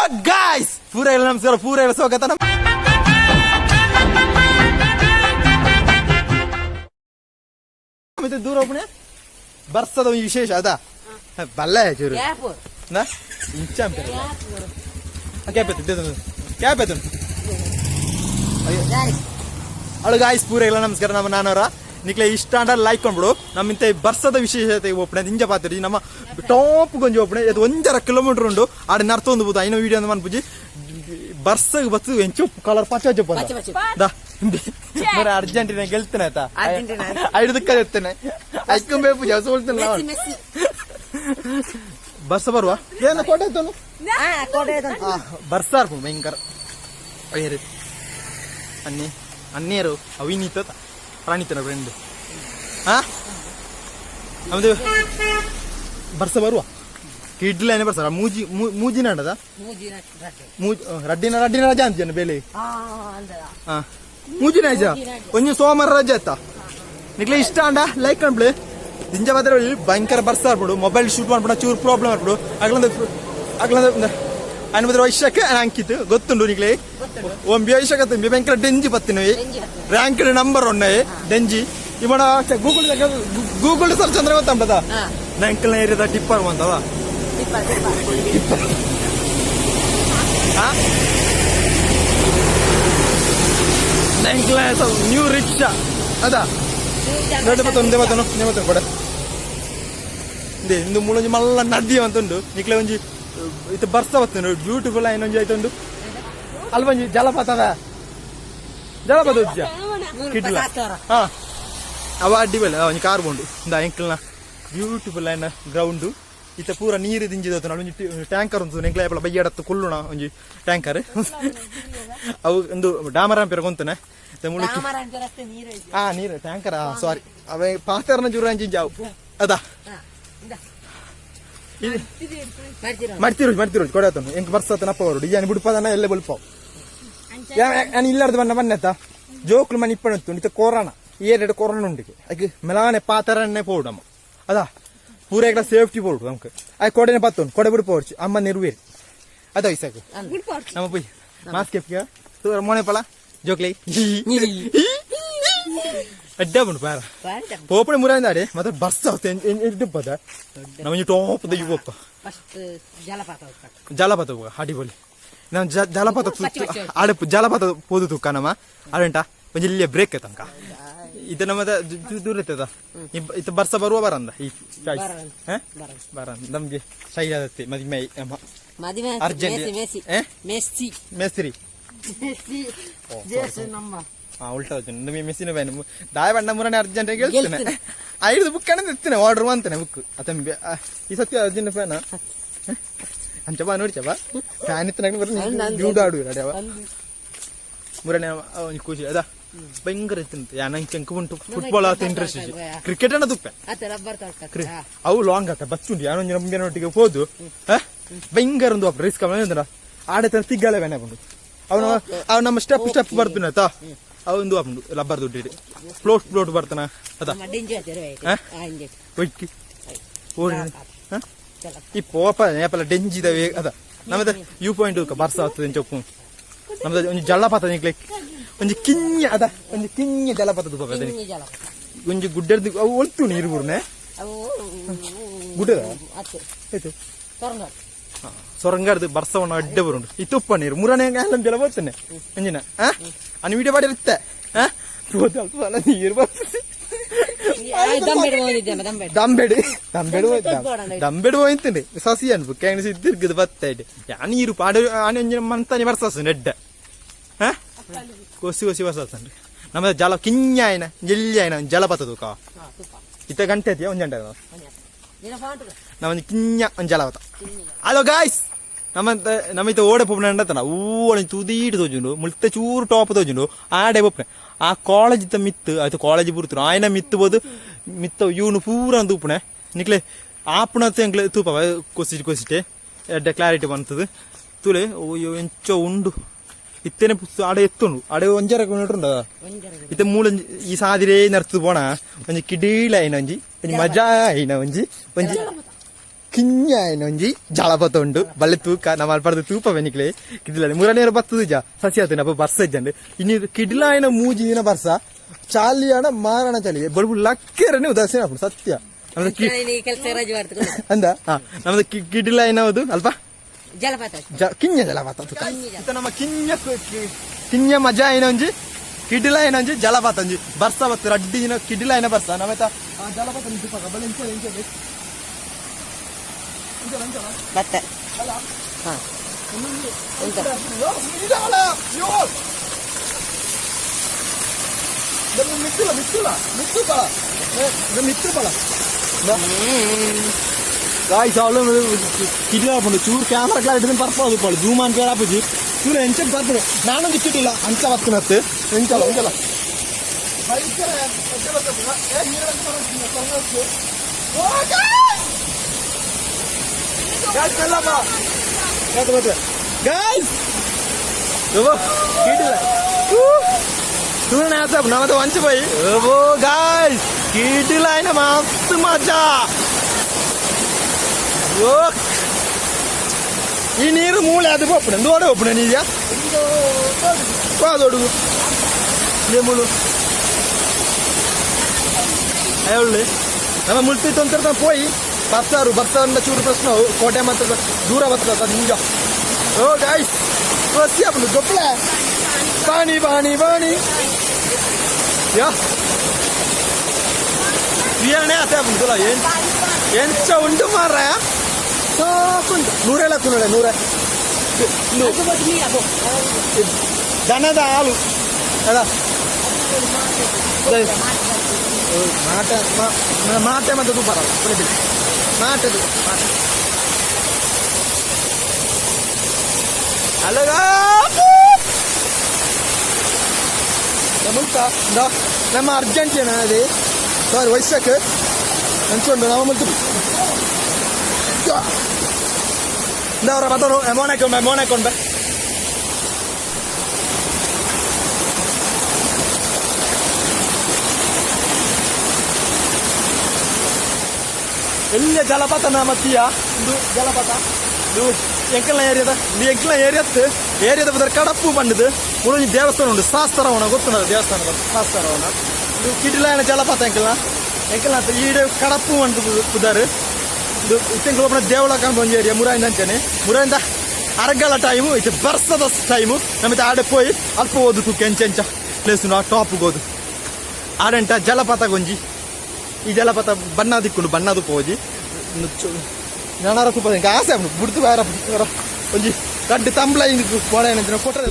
Guys, ಪೂರ ನಮಸ್ಕಾರ, ಪೂರ ಸ್ವಾಗತ. ನಮ್ಮ ದೂರ ಒಬ್ಬನೇ ಬರ್ಸದ ಒಂದು ವಿಶೇಷ ಅದ ಬಲ್ಲ ಚೂರು ನಾ ಇಂಚ ಕ್ಯಾಪ್ ಎತ್ತು, ಕ್ಯಾಪ್ ಎತ್ತು. ಅಳು ಗಾಯ್ಸ್, ಪೂರ ಎಲ್ಲ ನಮಸ್ಕಾರ. ನಮ್ಮ ನಾನವರ ನಿಕ್ಲೆ ಇಷ್ಟ ಅಂಡ ಲೈಕ್ ಕೊಂಡ್ಬಿಡು. ನಮ್ಮ ಇಂತ ಬರ್ಸದ ವಿಶೇಷತೆ ಓಪನೆ ಇಂಜ ಪಾತ್ರಿ. ನಮ್ಮ ಟಾಪ್ ಗೊಂಜಿ ಓಪನೆ ಅದು 1.5 ಕಿಲೋಮೀಟರ್ ಉಂಡು. ಆಡೆ ನರ್ತೊಂದು ಬೋದು. ಐನ ವಿಡಿಯೋ ಮನ್ಪುಜಿ. ಬರ್ಸಗ್ ಬತ್ತು ಎಂಚು ಕಲರ್ ಪಚ್ಚ ಪಚ್ಚ ದಾ. ಮರ ಅರ್ಜೆಂಟೀನಾ ಗೆಲ್ತಾನೆ ಆಯ್ತಾ? ಐದು ಎತ್ತನೆ ಐಕೊಂಬೆ ಪೂಜೆ ಸೋಲ್ತಾನೆ. ಬರ್ಸ ಬರುವ ಏನು ಕೋಟೆ ಎತ್ತನು ಬರ್ಸಾರ್ ಭಯಂಕರ. ಅಯ್ಯರು ಅನ್ನಿ ಅನ್ನೇರು ಅವಿನೀತ ಪ್ರಾಣಿತನ ಫ್ರೆಂಡ್. ಹಾ, ನಮ್ದು ಬರ್ಸ ಬರುವ ಕಿಡ್ಲೇನೆ ಬರ್ಸಾರ. ಮೂಜಿ ಮೂಜಿನ ಅಂಡದ ಮೂಜಿ ರಡ್ಡಿನ ರಡ್ಡಿನ ರಜಾ ಅಂತೀಯ ಬೇಲೆ. ಹಾ, ಮೂಜಿನ ರಜಾ ಒಂಜಿ ಸೋಮವಾರ ರಜೆ ಆಯ್ತಾ? ನಿಕ್ಲೆ ಇಷ್ಟ ಅಂಡ ಲೈಕ್ ಅನ್ಬಿಡು. ದಿಂಜ ಮಾತ್ರ ಭಯಂಕರ ಬರ್ಸ ಆಡ್ಬಿಡು. ಮೊಬೈಲ್ ಶೂಟ್ ಮಾಡ್ಬಿಡ ಚೂರು ಪ್ರಾಬ್ಲಮ್ ಆಡ್ಬಿಡು. ಅಗ್ಲಂದ ಅಗ್ಲಂದ ఆయన ಬದ್ರ ವೈಶಾಖ ಅಂಕಿತ್ ಗೊತ್ತುಂಡು ನಿಕ್ಲೆ. ಒಂಬಿ ವೈಶಾಖ ತುಂಬಿ ಭಯಂಕರ ಡೆಂಜಿ ಪತ್ತಿನ ರ್ಯಾಂಕ್ ನಂಬರ್ ಒನ್ ಡೆಂಜಿ. ಇವಣ Google Google search ಅಂದ್ರೆ ಗೊತ್ತಂಬದ. ನಂಕಲ್ನ ಏರಿಯಾದ ಟಿಪ್ಪರ್ ಬಂದವ. ನ್ಯೂ ರಿಕ್ಷಾ ಅದ. ದೇವತನು ದೇವತನು ದೇವತನು ಕೊಡ ಇಂದೆ ಇಂದು ಮೂಲೊಂಜಿ ಮಲ್ಲ ನದಿ ಅಂತುಂಡು. ನಿಕ್ಲೆ ಒಂಜಿ ಇತ್ತೆ ಬರ್ಸ ಬತ್ತುಂಡು. ಬ್ಯೂಟಿಫುಲ್ ಆಯ್ನ ಒಂಜಿ ಐತುಂಡು. ಅಲ್ಪ ಒಂಜಿ ಜಲಪಾತ ಅದ. ಜಲಪಾತ ಉಜ್ಜ ಕಿಡ್ಲ. ಹಾ, ಅವ ಅಡ್ಡಿ ಬಲ್ಲ ಒಂಜಿ ಕಾರ್ ಬೋಂಡು. ಇಂದ ಎಂಕಲ್ನ ಬ್ಯೂಟಿಫುಲ್ ಆಯ್ನ ಗ್ರೌಂಡ್. ಇತ್ತೆ ಪೂರ ನೀರು ದಿಂಜಿದ. ಒಂಜಿ ಟ್ಯಾಂಕರ್ ಉಂಟು. ಎಂಕ್ಲ ಏಪಲ ಬಯ್ಯಡತ್ತು ಕುಲ್ಲುಣ ಒಂಜಿ ಟ್ಯಾಂಕರ್. ಅವು ಒಂದು ಡಾಮರ ಪೇರ ಕೊಂತನೆ ಮುಳುಕಿ. ಆ ನೀರು ಟ್ಯಾಂಕರ್, ಸಾರಿ. ಅವೇ ಪಾತೆರ್ನ ಜೂರ ಅಂಚಿ ಜಾವು ಅದ. ಮಡ್ತಿರು ಮಡ್ತಿರು ಕೊಡತನು. ಎಂಕ್ ಬರ್ಸತನ ಅಪ್ಪ ಅವರು ಡಿಜಾನ್ ಬಿಡ್ಪದನ ಎಲ್ಲ ಬುಲ್ಪಾವ್. ನಾನು ಇಲ್ಲಾರ್ದು ಬನ್ನ ಬನ್ನೆತ್ತ ಜೋಕ್ಲು ಮನೆ ಇಪ್ಪಣತ್ತು. ಇತ್ತ ಕೊರೋನಾ ಏರೆಡು ಕೊರೋನಾ ಉಂಡಿಗೆ ಐಕ್ ಮೆಲಾನೆ ಪಾತರನ್ನೇ ಪೋಡಮ್ಮ ಅದ. ಪೂರ ಸೇಫ್ಟಿ ಪೋಡು ನಮ್ಗೆ. ಆಯ್ ಕೊಡೆನೆ ಪತ್ತೊಂದು ಕೊಡೆ ಬಿಡ್ಪೋರ್ಚಿ ಅಮ್ಮ ನೆರವೇರಿ ಅದ. ಇಸಾಕು ನಮ್ಮ ಪೊಯ್ ಮಾಸ್ಕ್ ಎಪ್ಪಿಗೆ ತೂರ ಮೋನೆ ಪಳ ಜೋಕ್ಲೆ ಅಡ್ಡ ಉಂಡು ಪಾರ ಪೋಪಣೆ ಮುರಾಂದಾಡೆ. ಮತ್ತೆ ಬರ್ಸ ಎಡ್ಡುಪ್ಪದ. ನಮ್ಮ ಟಾಪ್ the ಯುವಪ್ಪ ಜಲಪಾತ ಅಡಿಬೊಲಿ. ನಾವು ಜಲಪಾತ ಆಡೆ ಜಲಪಾತ ಪೋದು ತುಕ್ಕ ನಮ್ಮ ಅಡೆಂಟ ಒಂಜಿ ಇಲ್ಲಿಯ ಬ್ರೇಕ್ ತನಕ ಇದು ನಮ್ಮದ ದೂರ ಇರ್ತದ. ಇತ್ತ ಬರ್ಸ ಬರುವ ಬರಂದ ಈ ಚಾಯ್ಸ್ ಬರಂದ ನಮ್ಗೆ ಶೈಲಾದತ್ತೆ ಮದಿಮೆ ನಮ್ಮ ಅರ್ಜೆಂಟ್ ಮೆಸ್ಸಿ. ಮೇಸ್ತ್ರಿ. ಮೆಸ್ಸಿ ನಮ್ಮ. ಹಾ, ಉಲ್ಟಾ ನಮಗೆ ಮೆಸ್ಸಿನ ಬ್ಯಾನ್ ದಾಯ ಬಣ್ಣ ಮುರನೆ ಅರ್ಜೆಂಟ್ ಗೆಲ್ತಾನೆ. ಐದು ಬುಕ್ ಅಣ್ಣ ಎತ್ತನೆ ಆರ್ಡರ್ ಅಂತಾನೆ ಬುಕ್ ಅತಂಬೆ. ಈ ಸತ್ಯ ಅರ್ಜೆಂಟ್ ಫ್ಯಾನ್ ಅಂಚ ಬಾ ನೋಡಿ ಚಬಾ ಫ್ಯಾನ್ ಇತ್ತು ಡ್ಯೂಡ್ ಆಡು ಅಡವ ಮುರನೆ ಒಂಜಿ ಖುಷಿ ಅದ ಭಯಂಕರ ಇತ್ತು. ನಂಗೆ ಕೆಂಕು ಉಂಟು ಫುಟ್ಬಾಲ್ ಆತ ಇಂಟ್ರೆಸ್ಟ್. ಕ್ರಿಕೆಟ್ ಅನ್ನ ತುಪ್ಪೆ. ಅವು ಲಾಂಗ್ ಆತ ಬಚ್ಚುಂಡು. ಯಾನೊಂಜಿ ನಮ್ಗೆ ಹೋದು ಭಯಂಕರ ಒಂದು ರಿಸ್ಕ್ ಆಡೆ ತನ ತಿಗ್ಗಲೆ ಬೇನೆ ಬಂದು. ಅವನು ಅವ್ ನಮ್ಮ ಸ್ಟೆಪ್ ಸ್ಟೆಪ್ ಬರ್ತಾನೆ ಆಯ್ತಾ. ಅವೊಂದು ಆಪುಂಡು ರಬ್ಬರ್ ದುಡ್ಡು ಫ್ಲೋಟ್ ಫ್ಲೋಟ್ ಬರ್ತಾನ ಅದ. ಒಯ್ಕಿ ಓಡಿ ಈ ಪೋಪ ಏಪಲ ಡೆಂಜಿದವೆ ಅದ. ನಮ್ಮದ you point ಬರ್ಸ ಆಗ್ತದೆ ಚೊಪ್ಪು. ನಮ್ಮದ ಒಂಜಿ ಜಲಪಾತ ನಿಕ್ಲೆ ಒಂಜಿ ಕಿಂಜ ಅದ. ಒಂಜಿ ಕಿಂಜ ಜಲಪಾತ ತುಪ್ಪ ಒಂಜಿ ಗುಡ್ಡರ್ದು. ಅವು ಒಲ್ತು ನೀರು ಬುರ್ನೆ ಗುಡ್ಡದ ಆಯ್ತು. ಸೊರಂಗಾರ್ದು ಬರ್ಸವನ್ನ ಅಡ್ಡೆ ಬರುಂಡು. ಈ ತುಪ್ಪ ನೀರು ಮುರನೆ ಜಲ ಬರ್ತೇನೆ ಅಂಜಿನ. ಆ ಅನ್ ವಿಡಿಯೋ ಮಾಡಿರುತ್ತೆ. ನೀರು ಬರ್ತದೆ. ದಂಬೆಡು ದಂಬೆಡು ದಂಬೆಡು ಹೋಯ್ತಂಡೆ ಸಸಿ ಅನ್ಪು ಕ್ಯಾಂಗ್ ಸಿದ್ದಿರ್ಗದು ಬತ್ತಾಯ್ತು. ಯಾ ನೀರು ಪಾಡು ಆನೆ ಒಂಜಿನ ಮಂತಾನೆ ಬರ್ಸಾಸು ನೆಡ್ಡ. ಹಾ, ಕೊಸಿ ಕೊಸಿ ಬರ್ಸಾಸನ್ರಿ. ನಮ್ಮ ಜಲ ಕಿಂಜ ಆಯ್ನ ಜಲ್ಲಿ ಆಯ್ನ ಜಲಪಾತ ತೂಕ. ಇತ್ತ ಗಂಟೆ ಐತಿಯಾ? ಒಂದ್ ಗಂಟೆ ನಮ್ಮ ಕಿಂಜ ಒಂದ್ ಜಲಪಾತ. ಹಲೋ ಗಾಯ್ಸ್, ನಮ್ಮ ನಮ್ಮ ಇತ್ತ ಓಡೆ ಪೊಪ್ಪನೆ ಅಂಡತನ ಓಡೆ ತುದೀಟು ತೋಜುಂಡು. ಮುಲ್ತೆ ಚೂರು ಟಾಪ್ ತೋಜುಂಡು. ಆಡೆ ಪೊಪ್ಪನೆ ಆ ಕಾಲೇಜ್ ಇತ್ತ ಮಿತ್ತು ಆಯ್ತು. ಕಾಲೇಜ್ ಬುರ್ತು ಆಯ್ನ ಮಿತ್ತು ಬೋದು ಮಿತ್ತ ಇವನು ಪೂರ ತೂಪುಣೆ ನಿಕ್ಲೆ ಆಪುಣತೆ ಎಂಕ್ಲೆ ತೂಪ ಕೊಸಿಟ್ ಕೊಸಿಟೆ ಎಡ್ಡೆ ಕ್ಲಾರಿಟಿ ಬಂತದು ತೂಲೆ. ಓಯ್ಯೋ, ಎಂಚೋ ಉಂಡು. ಇತ್ತೇನೆ ಪುಸ್ತು ಆಡೆ ಎತ್ತುಂಡು. ಆಡೆ 1.5 ಕಿಲೋಮೀಟರ್ ಉಂಡು. ಇತ್ತೆ ಮೂಲ ಈ ಸಾದಿರೇ ನರ್ತು ಪೋಣ. ಒಂಜಿ ಕಿಡೀಲ ಆಯ್ನ ಒಂಜಿ ಒಂಜಿ ಮಜಾ ಆಯ್ನ ಒಂಜಿ ಒಂಜಿ ಕಿഞ്ഞಾಯನ ಒಂಜಿ ಜಲಪಾತ ಉಂಡು ಬಲ್ಲೆ ತೂಕ ನಮ್ಮ ಅಲ್ಪಡ್ದು ತೂಪ ಬೆನಿಕ್ಲೆ ಕಿಡಿಲ ಮುರನೇರ ಬತ್ತದ ಜ ಸಸಿ ಆತನ ಅಪ್ಪ ಬರ್ಸ ಇಜ್ಜಂಡು ಇನ್ನು ಕಿಡ್ಲಾಯನ ಮೂಜಿ ದಿನ ಬರ್ಸ ಚಾಲಿಯಾಣ ಮಾರಣ ಚಾಲಿ ಬಡ್ಬು ಲಕ್ಕೆರನೆ ಉದಾಸೀನ ಆಪುಂಡು ಸತ್ಯ ನಮ್ದು ಕೆಲಸ ರಜೆ ಮಾಡ್ತು ಅಂದ ನಮ್ದು ಕಿಡಿಲಾಯನ ಹೌದು ಅಲ್ಪ ಜಲಪಾತ. ಕಿഞ്ഞ ಜಲಪಾತ ತೂಕ ಇತ್ತ ನಮ್ಮ ಕಿഞ്ഞ ಕಿഞ്ഞ ಮಜಾ ಏನ ಒಂಜಿ ಕಿಡಿಲ ಏನ ಒಂಜಿ ಜಲಪಾತ ಒಂಜಿ ಬರ್ಸ ಬತ್ತು ರಡ್ಡಿ ದಿನ ಕಿಡಿಲ ಏನ ಬರ್ಸ ನಮ್ಮೆತ ಆ ಜಲಪಾತ ಒಂಜಿ ತೂಪಕ ಬಲೆ ಇಂಚ ಇಂಚ ಇಂಚ ಇಂಚ. ಬತ್ತ. ಅಲ್ಲ. ಹಾ. ಎಂತ? ಮಿತ್ತುಲ ಮಿತ್ತುಲ ಮಿತ್ತು ಬಲ ಮಿತ್ತು ಬಲ. ಗಾಯ್ಸ್, ಅವಳು ಕಿಡಿಲ ಹಾಪುಂಡು ಚೂರು ಕ್ಯಾಮ್ರಾ ಕ್ಲಾರಿಟಿ ಪರ್ಪೋದು ಪೋಳು ಜೂಮ್ ಅಂತ ಹೇಳಾಪುಜಿ ಚೂರು ಎಂಚ ಬರ್ಪುಂಡು. ನಾನೊಂದು ಕಿಟ್ಟಿಲ್ಲ ಅಂಚ ಬತ್ತನತ್ತು ಎಂಚಲ ಎಂಚಲ. ಗಾಯ್ಸ್, ಕಿಡಿಲ ತೂನ ನಮ್ಮದು ವಂಚ ಪೋಯಿ. ಓ ಗಾಯ್ಸ್, ಕಿಡಿಲ ಆಯ್ನ ಮಸ್ತ್ ಮಜಾ. ಓ, ಈ ನೀರು ಮೂಳೆ ಅದು ಪೋಪುಣ ದೋಡೆ ಪೋಪುಣ ನೀಜ ದೋಡು ಮುಳು ಅಯ್ಯೋಳ್ಳಿ ನಮ್ಮ ಮುಳ್ತಿ ತೊಂದರೆ ಪೋಯಿ ಬರ್ಸಾರು ಬರ್ಸಾರಂದ ಚೂರು ಪ್ರಶ್ನೆ ಕೋಟೆ ಮಾತ್ರ ದೂರ ಬರ್ತದ ನಿಂಜ. ಓ ಗಾಯ್ಸ್, ಬಸ್ಸಿ ಆಪುಂಡು ಗೊಪ್ಪಲೆ ಪಾಣಿ ಪಾಣಿ ಪಾಣಿ ಯಾ ಆಸೆ ಆಪುಂಡು ತುಲ ಎಂಚ ಉಂಟು ಮಾರ್ರೆ ಸಾಕುಂಟು. ನೂರೆಲ್ಲ ಕುನ್ನಡೆ ನೂರೆ ದನದ ಹಾಲು ಅಲ್ಲ. ಮಾಟೆ ಮಾಟೆ ಮತ್ತೆ ತುಪ್ಪ ಮಾಟೆದು ಮಾಟೆ. ಹಲೋ, ಮುಲ್ತ ನಮ್ಮ ಅರ್ಜೆಂಟೀನಾ ಅದು ಸಾರಿ ವಯಸ್ಸಕ್ಕೆ ಅಂಚುಂಡು ನಮ್ಮ ಮುಲ್ತು ಇಂದ ಬತ್ತೋರು ಮೋನೆ ಮೋನೆ ಕೊಂಡೆ. ಎಲ್ಲ ಜಲಪಾತ ಮತ್ತೀಯ ಇದು ಜಲಪಾತ. ಇದು ಎಂಕಲ್ನ ಏರಿಯಾದ, ಇದು ಎಂಕಲ್ನ ಏರಿಯಾತ್ ಏರಿಯಾದ ಬದರ್ ಕಡಪು ಬಂದದು. ಮುಳೊಂಜಿ ದೇವಸ್ಥಾನ ಉಂಟು, ಶಾಸ್ತ್ರವನ ಗೊತ್ತುಂಡ ದೇವಸ್ಥಾನ ಶಾಸ್ತ್ರವನ. ಇದು ಕಿಡಿಲಾಯನ ಜಲಪಾತ ಎಂಕಲ್ನ ಎಂಕಲ್ನ ಈಡೆ ಕಡಪು ಬಂದು ಪುದಾರು. ಇದು ಇತ್ತೆಂಕಲ್ ಒಬ್ಬನ ದೇವಳ ಕಾಣ್ಬ ಒಂಜಿ ಏರಿಯಾ ಮುರಾಯಿಂದ ಅಂಚನೆ. ಮುರಾಯಿಂದ ಅರಗಾಲ ಟೈಮು ಇತ್ತೆ ಬರ್ಸದ ಟೈಮು. ನಮಿತ ಆಡೆ ಪೋಯಿ ಅಲ್ಪ ಓದು ತೂಕ ಎಂಚ ಎಂಚ ಪ್ಲೇಸ್ ಉಂಡು. ಆ ಟಾಪ್ಗೆ ಹೋದು ಆಡೆಂಟ ಜಲಪಾತ ಗೊಂಜಿ. ಈ ಜಲಪಾತ ಬಣ್ಣ ದಿಕ್ಕುಂಡು ಬಣ್ಣದು ಪೋಜಿ ನಾನಾರ ತೂಪ ಆಸೆ ಆಪುಂಡು ಬುಡ್ದು ಬೇರೆ ಒಂಜಿ ರಡ್ಡ್ ತಂಬ್ಲ ಇಂದು ಪೋಡೆ ಕೊಟ್ಟರೆ.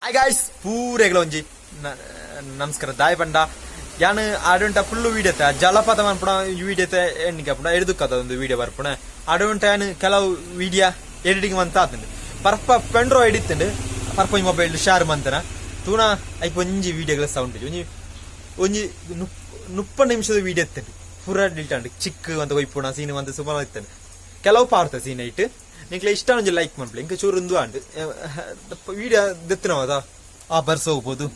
ಹಾಯ್ ಗಾಯ್ಸ್, ಪೂರೆಗಳ ಒಂಜಿ ನಮಸ್ಕಾರ. ದಾಯ್ ಪಂಡ ಯಾನ್ ಆಡುಂಟ ಫುಲ್ಲು ವೀಡಿಯೋ ಜಲಪಾತ ಮನ್ಪುಣ ವೀಡಿಯೋ ಎಣ್ಣಿಗೆ ಅಪ್ಪುಣ ಎಡ್ದುಕ್ಕದ ಒಂದು ವೀಡಿಯೋ ಬರ್ಪುಣ. ಆಡುಂಟ ಯಾನ್ ಕೆಲವು ವೀಡಿಯೋ ಎಡಿಟಿಂಗ್ ಮಂತ ಆತುಂಡು ಪರ್ಪ ಪೆಂಡ್ರೋ ಎಡಿತ್ತುಂಡು ಪರ್ಪ ಒಂಜಿ ಮೊಬೈಲ್ ಶೇರ್ ಮಂತನ ತೂನ ಐಕ್ ಒಂಜಿ ವೀಡಿಯೋಗಳ ಸೌಂಡ್ ಒಂಜಿ ಒಂಜಿ 30 ನಿಮಿಷದ ವೀಡಿಯೋ ಇತ್ತುಂಡು ಪೂರ ಡಿಲ್ಟ್ ಆಂಡ್ ಚಿಕ್ಕ ಅಂತ ಕೊಯ್ಪುಣ ಸೀನ್ ಮಂತ ಸುಮಾರು ಇತ್ತುಂಡು. ಕೆಲವು ಪಾರ್ತ ಸೀನ್ ಐಟ್ ನಿಕ್ಲೆ ಇಷ್ಟ ಒಂಜಿ ಲೈಕ್ ಮನ್ಪುಲೆ. ಇಂಕ ಚೂರು ಉಂದು ಆಂಡ್ ವೀಡಿಯೋ ದೆತ್ತನವದ ಆ ಬರ್ಸ ಹೋಗ್ಬೋದು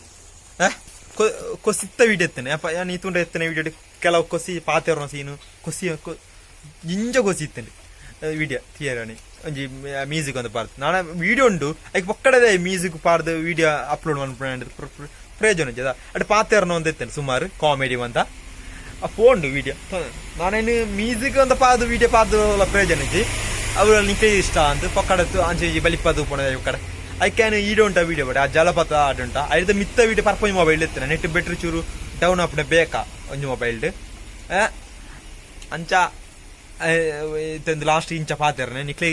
ಕೊಸಿತ್ತ ವೀಡಿಯೋ ಎತ್ತನೆ ಅಪ್ಪ. ಯಾನ್ ಈ ತುಂಡ ಎತ್ತನೆ ವೀಡಿಯೋ ಕೆಲವು ಕೊಸಿ ಪಾತೆರ್ನ ಸೀನು ಕೊಸಿ ಇಂಜ ಕೊಸಿ ಇತ್ತಂಡು. ವಿಡಿಯೋ ಥಿಯೇಟರ್ ಒಂಜಿ ಮ್ಯೂಸಿಕ್ ಒಂದು ಪಾಡ್ದು ನಾನ ವಿಡಿಯೋ ಉಂಡು ಐಕ್ ಪೊಕ್ಕಡದೆ ಮ್ಯೂಸಿಕ್ ಪಾಡ್ದು ವಿಡಿಯೋ ಅಪ್ಲೋಡ್ ಮನ್ಪುನ ಪ್ರಯೋಜನ ಉಂಜದ ಅಟ್ ಪಾತೆರ್ನ ಒಂದು ಇತ್ತೇನೆ ಸುಮಾರು ಕಾಮಿಡಿ ಅಂತ ಆ ಫೋನ್ ವಿಡಿಯೋ ನಾನೇನು ಮ್ಯೂಸಿಕ್ ಅಂತ ಪಾದು ವಿಡಿಯೋ ಪಾದು ಪ್ರಯೋಜನ ಇಜ್ಜಿ ಅವು ನಿಕ್ಕೆ ಇಷ್ಟ ಅಂತ ಪೊಕ್ಕಡ ಅಂಚೆ ಬಲಿಪದು ಪೋಣ ಕಡೆ ಐಕ್ಯಾನ್ ಈಡ ಉಂಟ ವಿಡಿಯೋ ಬಡ ಆ ಜಲಪಾತ ಆಡ ಉಂಟ ಐದ ಮಿತ್ತ ವಿಡಿಯೋ ಪರ್ಪೊಂಜಿ ಮೊಬೈಲ್ ಇತ್ತೇನೆ ನೆಟ್ ಬೆಟ್ರ್ ಚೂರು ಡೌನ್ ಆಪುನ ಬೇಕಾ ಒಂಜಿ ಮೊಬೈಲ್ ಅಂಚ ಲಾಸ್ಟ್ ಇಂಚ ಪಾತೆರ್ನೆ ನಿಕ್ಲೆ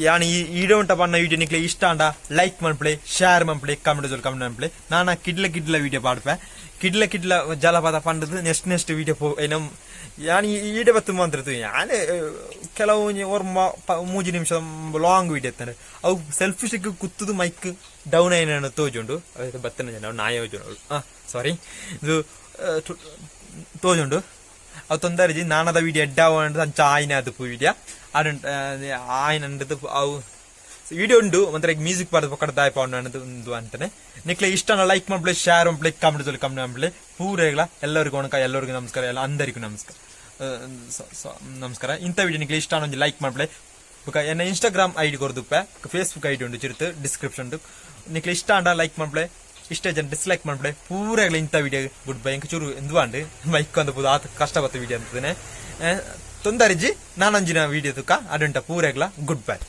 ಯಾನ್ ಈಡ ಉಂಟ ಪನ್ನ ವಿಡಿಯೋ ನಿಕ್ಲೆ ಇಷ್ಟ ಅಂಡ ಲೈಕ್ ಮನ್ಪುಲೆ ಶೇರ್ ಮನ್ಪುಲೆ ಕಮೆಂಟ್ ಜೋಲ್ ಕಮೆಂಟ್ ಮನ್ಪುಲೆ ನಾನ ಕಿಡ್ಲ ಕಿಡ್ಲ ವಿಡಿಯೋ ಪಾಡ್ಪೆ ಕಿಡ್ಲ ಕಿಡ್ಲ ಜಲಪಾತ ಪಂಡದು ನೆಕ್ಸ್ಟ್ ನೆಕ್ಸ್ಟ್ ವಿಡಿಯೋ ಪೋ ಏನೋ ಯಾನ್ ಈಡೆ ಬತ್ತು ಮಂತ್ರತು ಯಾನ್ ಕೆಲವು ಒರ್ಮ ಮೂಜಿ ನಿಮಿಷ ಲಾಂಗ್ ವಿಡಿಯೋ ಎತ್ತಾನೆ ಅವು ಸೆಲ್ಫಿ ಸ್ಟಿಕ್ ಕುತ್ತುದು ಮೈಕ್ ಡೌನ್ ಆಯ್ನ ತೋಜುಂಡು ಅವು ಬತ್ತನ ಜನ ನಾಯಿ ಹೋಜುಂಡು ಆ ಸಾರಿ ಇದು ತೋಜುಂಡು ಅವು ತೊಂದರೆ ನಾನದ ವಿಡಿಯೋ ಎಡ್ಡ ಅಂಚ ಆಯ್ನ ಅದು ವಿಡಿಯೋ ಆಡು ಆಯ್ನ ಅವು ವಿಡಿಯೋ ಉಂಡು ಒಂಥರ ಮ್ಯೂಸಿಕ್ ಪಾಡ್ದು ಪಕ್ಕಡ ದಾಯ ಪಾಂಡು ಅನ್ನೋದು ಒಂದು ಅಂತಾನೆ ನಿಕ್ಲೆ ಇಷ್ಟನ ಲೈಕ್ ಮಾಡ್ಪ್ಲೆ ಶೇರ್ ಮಾಡ್ಪ್ಲೆ ಕಾಮೆಂಟ್ ಜೊತೆ ಕಮೆಂಟ್ ಮಾಡ್ಪ್ಲೆ ಪೂರೇಗ್ಲ ಎಲ್ಲರಿಗೂ ಒಣಕ ಎಲ್ಲರಿಗೂ ನಮಸ್ಕಾರ ಎಲ್ಲ ಅಂದರಿಗೂ ನಮಸ್ಕಾರ ನಮಸ್ಕಾರ ಇಂಥ ವಿಡಿಯೋ ನಿಕ್ಲೆ ಇಷ್ಟ ಒಂಜಿ ಲೈಕ್ ಮಾಡ್ಪ್ಲೆ ಬೊಕ ಎನ್ನ ಇನ್ಸ್ಟಾಗ್ರಾಮ್ ಐಡಿ ಕೊರ್ದುಪ್ಪೆ ಫೇಸ್ಬುಕ್ ಐಡಿ ಉಂಡು ಚಿರುತು ಡಿಸ್ಕ್ರಿಪ್ಷನ್ ನಿಕ್ಲೆ ಇಷ್ಟ ಅಂಡ ಲೈಕ್ ಮಾಡ್ಪ್ಲೆ ಇಷ್ಟ ಜನ ಡಿಸ್ಲೈಕ್ ಮಾಡ್ಪ್ಲೆ ಪೂರಾಗ್ಲ ಇಂಥ ವಿಡಿಯೋ ಗುಡ್ ಬೈ ಎಂಕ್ ಚೂರು ಎಂದು ಅಂಡು ಮೈಕ್ ಅಂದ ಪೂರ ಆತ ಕಷ್ಟ ಬತ್ತ ವಿಡಿಯೋ ಅಂತದೇನೆ ತೊಂದರಿಜಿ ನಾನಂಜಿನ ವಿಡಿಯೋ ತುಕ್ಕ ಅಡುಂಟ ಪೂರಾಗ್ಲ ಗುಡ್ ಬೈ.